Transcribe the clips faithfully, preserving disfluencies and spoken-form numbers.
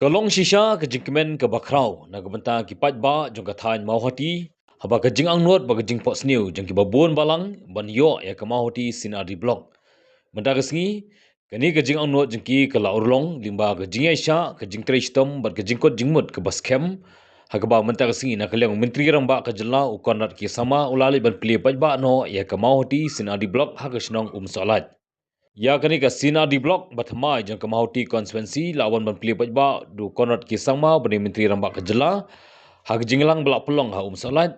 Ka long shisha ka jingkmen kaba khraw na ka bynta ki paidbah jong ka thaiñ Mawhati, haba ka jingangnud bad ka jingphohsniew jong kiba bun balang ban ïoh ïa ka Mawhati C and R D Block. Mynta ka sngi, kane ka jingangnud jong ki ka la urlong lyngba ka jingïaishah, ka jingtrei shitom bad ka jingkut jingmut kaba skhem. Ha kaba mynta ka sngi, na ka liang u Myntri Rangbah ka jylla u Conrad K Sangma u la leit ban plie paidbah noh ïa ka Mawhati C and R D Block ha ka shnong Umsohlait. Ïa kane ka C and R D Block ba thymmai jong ka Mawhati constituency la wan ban plie paidbah da u Conrad K Sangma uba dei u Myntri Rangbah ka jylla ha ka jingïalang ba la pynlong ha Umsohlait.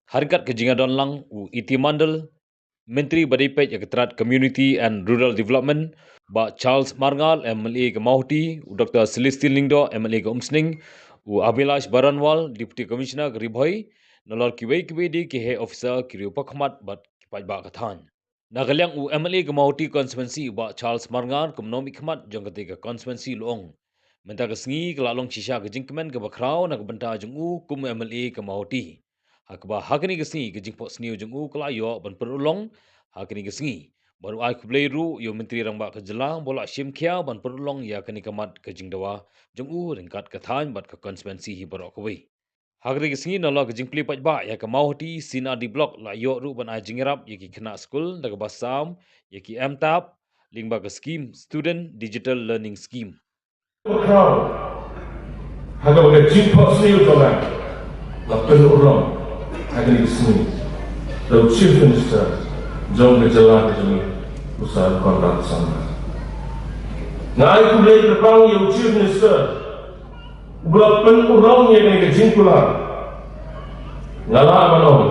Ha ryngkat ka jingïadon lang u E T Mandal, Myntri ba dei peit ïa ka tnat Community and Rural Development, Bah Charles Marngar, M L A ka Mawhati, u Doctor Celestine Lyngdoh, M L A ka Umsning, u Abhilash Baranwal, Deputy Commissioner ka Ri Bhoi, nalor kiwei kiwei de ki heh officer, ki riew pakhmat bad ki paidbah ka thaiñ. Na ka liang u M L A ka Mawhati constituency, Bah Charles Marngar, kum u nongmihkhmat jong kata ka constituency, u la ong, mynta ka sngi ka la long shisha ka jingkmen kaba khraw na ka bynta jong u kum u M L A ka Mawhati. Ha kaba ha kane ka sngi ka jingphohsniew jong u ka la ïoh ban pynurlong ha kane ka sngi. Bad u ai khublei ruh ïa u Myntri Rangbah ka jylla ba u la shim khia ban pynurlong ïa kane ka mat ka jingdawa jong u ryngkat ka thaiñ bad ka constituency hi baroh kawei. Ha kane ka sngi, nalor ka jingplie paidbah ïa ka Mawhati C and R D Block, la ïoh ruh ban ai jingïarap ïa ki khynnah skul da kaba sam ïa ki M-Tap lyngba ka skim Student Digital Learning Scheme. Khraw ha kaba ka jingphohsniew jong nga la pynurlong ha kane ka sngi da u Chief Minister jong ka jylla ka jong ngi, u Sir Conrad Sangma. Nga ai khublei kyrpang ïa u Chief Minister uba la pynurlong ïa kane ka jingkular. Nga lah ban ong,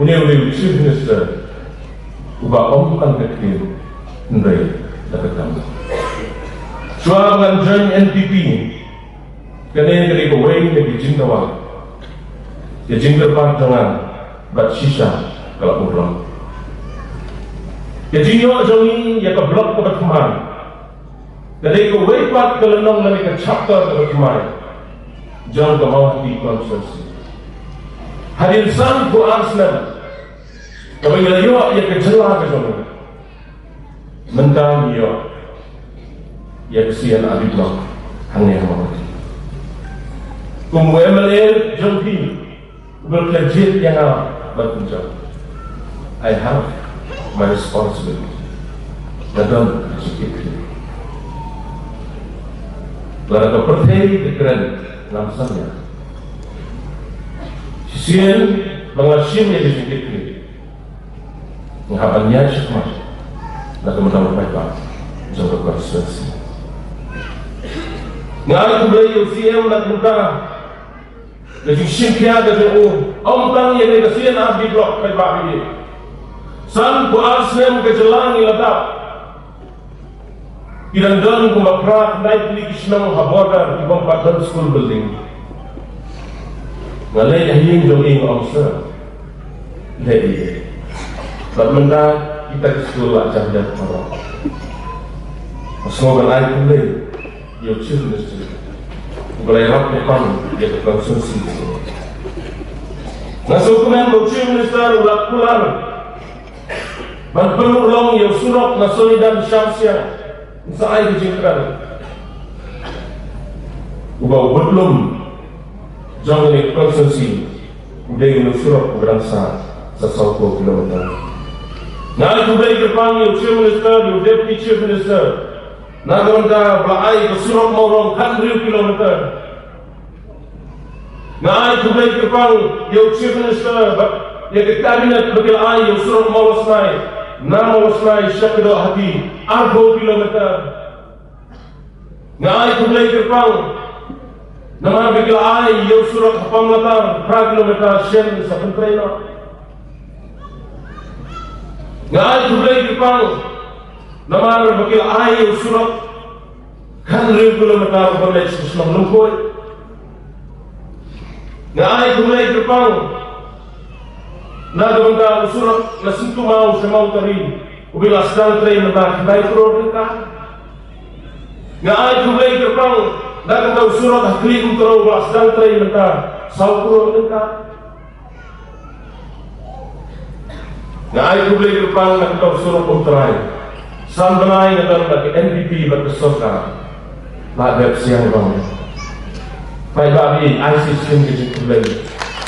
une u dei u Chief Minister uba ym pan ka ktien, hynrei da ka kam. Shuwa ba ngan join N P P, kane ka dei kawei na ki jingdawa, ka jingkyrpad jong nga, bad shisha ka la urlong. Ka jingïoh jong ngi ïa ka block kaba thymmai ka dei kawei pat ka lynnong lane ka chapter kaba thymmai jong ka Mawhati constituency. Hadien sanphew ar snem kaba ngi la ïoh ïa ka jylla ka jong ngi, mynta ngi ïoh ïa ka C and R D Block hangne ha Mawhati. Kum u M L A jong phi, uba la jied ïa nga ban pynjot, I have my responsibility. Nga don ka jingkitkhlieh. Lada ka pyrthei ka kren, ngam samla. Shisien ba nga shim ïa ka jingkitkhlieh, nga hap ban ïaid shakhmat na ka bynta u paidbah jong ka constituency. Nga ai khublei ïa u C M na ka bynta ka jingshim khia ka jong u, ym tang ïa kane ka C and R D Block paidbah, ïa sanphew ar snem ka jylla ngi la dap. Ki dang don kumba phra khyndai tylli ki shnong ha border kiba ym pat don school building. Nga leit ha ïing jong i, nga ong, sir, leh ïa i. Bad mynta kita ki skul la jam jam baroh. Nga sngew ban ai khublei ïa u Chief Minister uba la ïarap ïa ka constituency. Nga sngewkmen ba u Chief Minister u la kular ban pynurlong ïa u surok na Sohidan Shamsia. Sa ai ka jingkren, uba u bud lum jong kane ka constituency u dei u surok uba dang sah sa sawphew kilometer. Nga ai khublei kyrpang ïa u Chief Minister, ïa u Deputy Chief Minister, na ka bynta ba la ai ka surok Mawrong khathynriew kilometer. Nga ai khublei kyrpang ïa u Chief Minister bad ïa ka Cabinet ba ki la ai ïa u surok Mawlasnai, na Mawlasnai sha Kdohati, arphew kilometer. Nga ai khublei kyrpang namar ba ki la ai ïa u surok ha Pamlatar, phra kilometer, shen sa pyntrei noh. Nga ai khublei kyrpang namar ba ki la ai ïa u surok khathynriew kilometer uba leit sha shnong Lyngkhuid. Nga ai khublei kyrpang na ka bynta u surok na Syntumaw sha Mawtari, uba la sdang trei mynta khyndai klur tyngka. Nga ai khublei kyrpang na ka bynta u surok ha Khlieh Umtrew, uba la sdang trei mynta saw klur tyngka. Nga ai khublei kyrpang na ka bynta u surok Umtrai. San bnai nga don bad ka N P P bad ka sorkar. Ba dep siang bang. Paidbah, ai shisien ka jingkhublei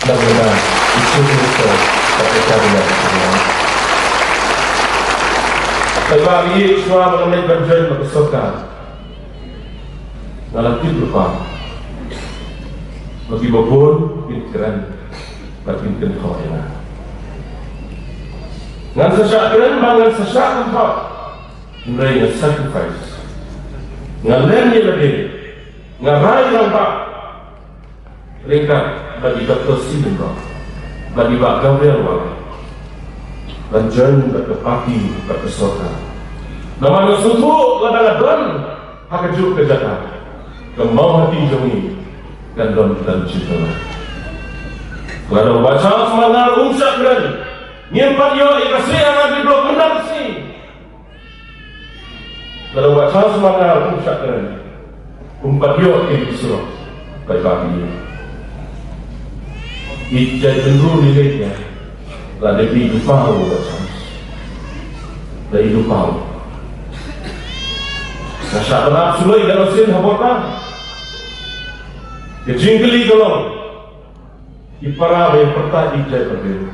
na ka bynta u Chief Minister bad ka Cabinet. Paidbah, shuwa ba ngan leit ban join bad ka sorkar, nga la tip lypa ba kiba bun kin kren bad kin kynthoh ïa nga. Ngan sa shah kren bad ngan sa shah kynthoh. Hynrei nga sacrifice, nga leh ïa lade, nga rai rangbah ryngkat bad i Doktor C. Lyngdoh bad i Bah Gabriel Wahlang ban join bad ka party bad ka sorkar. Namar nga sngewthuh lada nga don ha kajuh ka jaka, ka Mawhati jong ngi kan don tang jingkyrmen. Lada u Bah Charles Marngar um shah kren, ngim pat ïoh ïa ka C R R D block mynta ka sngi. Lada u Bah Charles Marngar um shah kren, um pat ïoh ïa ki surok. Paidbah, ïeit jait bynriew lei lei ïa. Lada i lypa u Bah Charles, da i lypa u. Nga shah ban ap suloi da u sien ha bor ba. Ka jingkylli ka long, ki para ba ïa pyrta ïeit jait bynriew,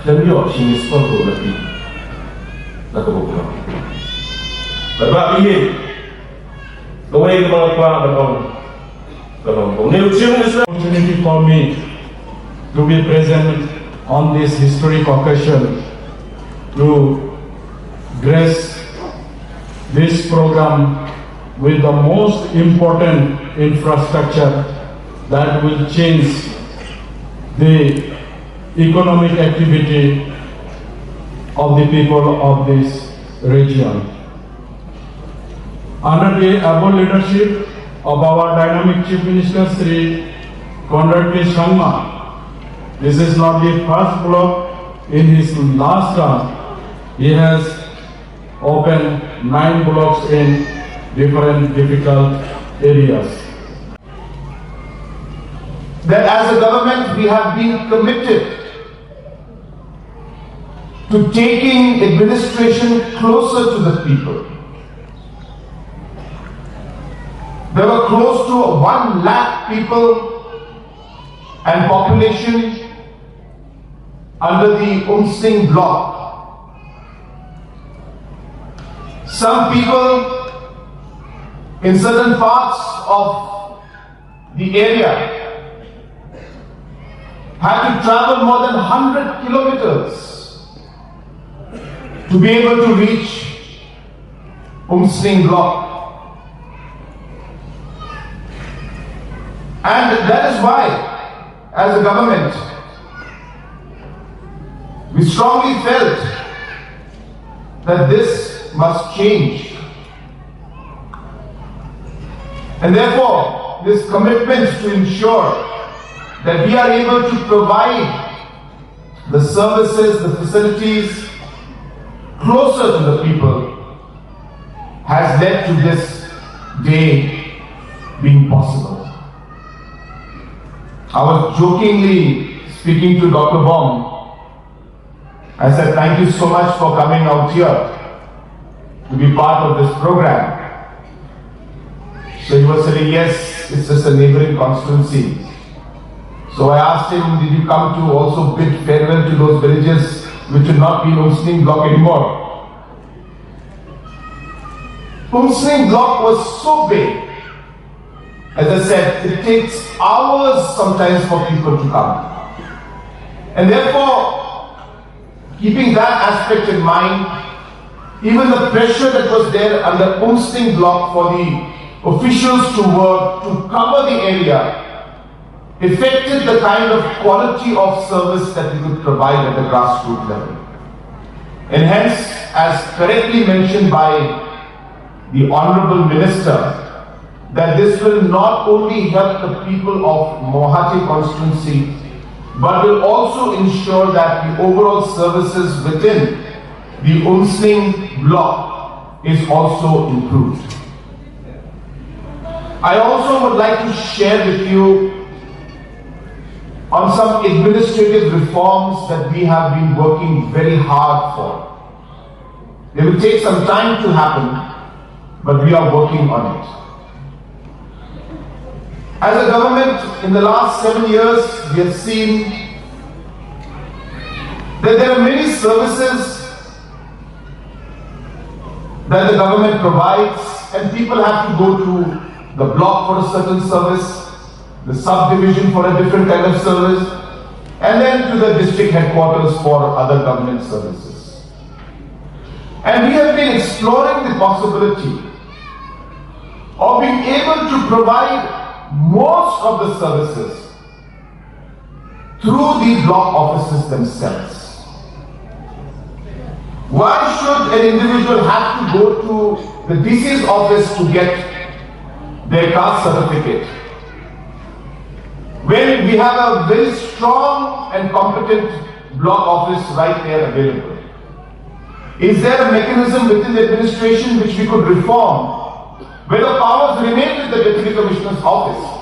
khlem ïoh shi ngi skor ruh na phi na ka bynta. Paidbah, ïeit kawei kaba nga kwah ban ong ka long ba une u Chief Minister. Opportunity for me to be present on this historic occasion to grace this program with the most important infrastructure that will change the economic activity of the people of this region. Under the able leadership of our dynamic Chief Minister Shri Conrad K Sangma, this is not the first block in his last term. He has opened nine blocks in different difficult areas. That as a government we have been committed to taking administration closer to the people. There were close to one lakh people and population under the Umsning block. Some people in certain parts of the area had to travel more than one hundred kilometers to be able to reach Umsning block. And that is why, as a government, we strongly felt that this must change. And therefore, this commitment to ensure that we are able to provide the services, the facilities closer to the people has led to this day being possible. I was jokingly speaking to Doctor Bong. I said, "Thank you so much for coming out here to be part of this program." So he was saying, "Yes, it's just a neighboring constituency." So I asked him, "Did you come to also bid farewell to those villages which will not be in Umsning block anymore?" Umsning block was so big. As I said, it takes hours sometimes for people to come. And therefore, keeping that aspect in mind, even the pressure that was there under Umsning block for the officials to work to cover the area affected the kind of quality of service that we could provide at the grassroots level. And hence, as correctly mentioned by the Honorable Minister, that this will not only help the people of Mawhati constituency, but will also ensure that the overall services within the Umsning block is also improved. I also would like to share with you on some administrative reforms that we have been working very hard for. They will take some time to happen, but we are working on it. As a government, in the last seven years, we have seen that there are many services that the government provides, and people have to go to the block for a certain service, the subdivision for a different kind of service, and then to the district headquarters for other government services. And we have been exploring the possibility of being able to provide most of the services through the block offices themselves. Why should an individual have to go to the D C's office to get their caste certificate when we have a very strong and competent block office right there available? Is there a mechanism within the administration which we could reform, where the powers remain with the Deputy Commissioner's office,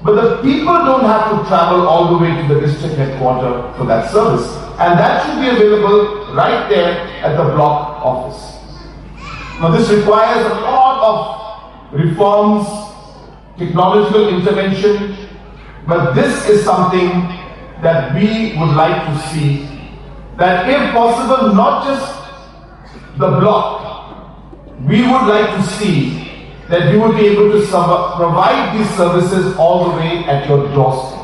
but the people don't have to travel all the way to the district headquarter for that service? And that should be available right there at the block office. Now, this requires a lot of reforms, technological intervention, but this is something that we would like to see, that if possible, not just the block, we would like to see that we would be able to serv- provide these services all the way at your doorstep.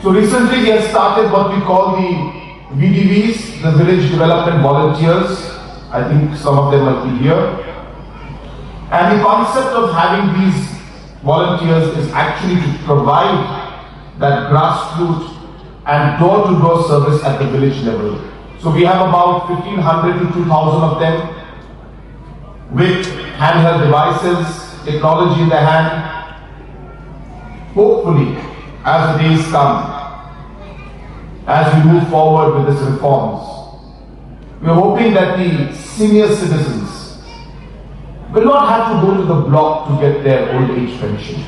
So recently we have started what we call the V D Vs, the Village Development Volunteers. I think some of them might be here. And the concept of having these volunteers is actually to provide that grassroots and door-to-door service at the village level. So we have about fifteen hundred to two thousand of them with handheld devices, technology in their hand. Hopefully, as the days come, as we move forward with these reforms, we're hoping that the senior citizens will not have to go to the block to get their old age pension.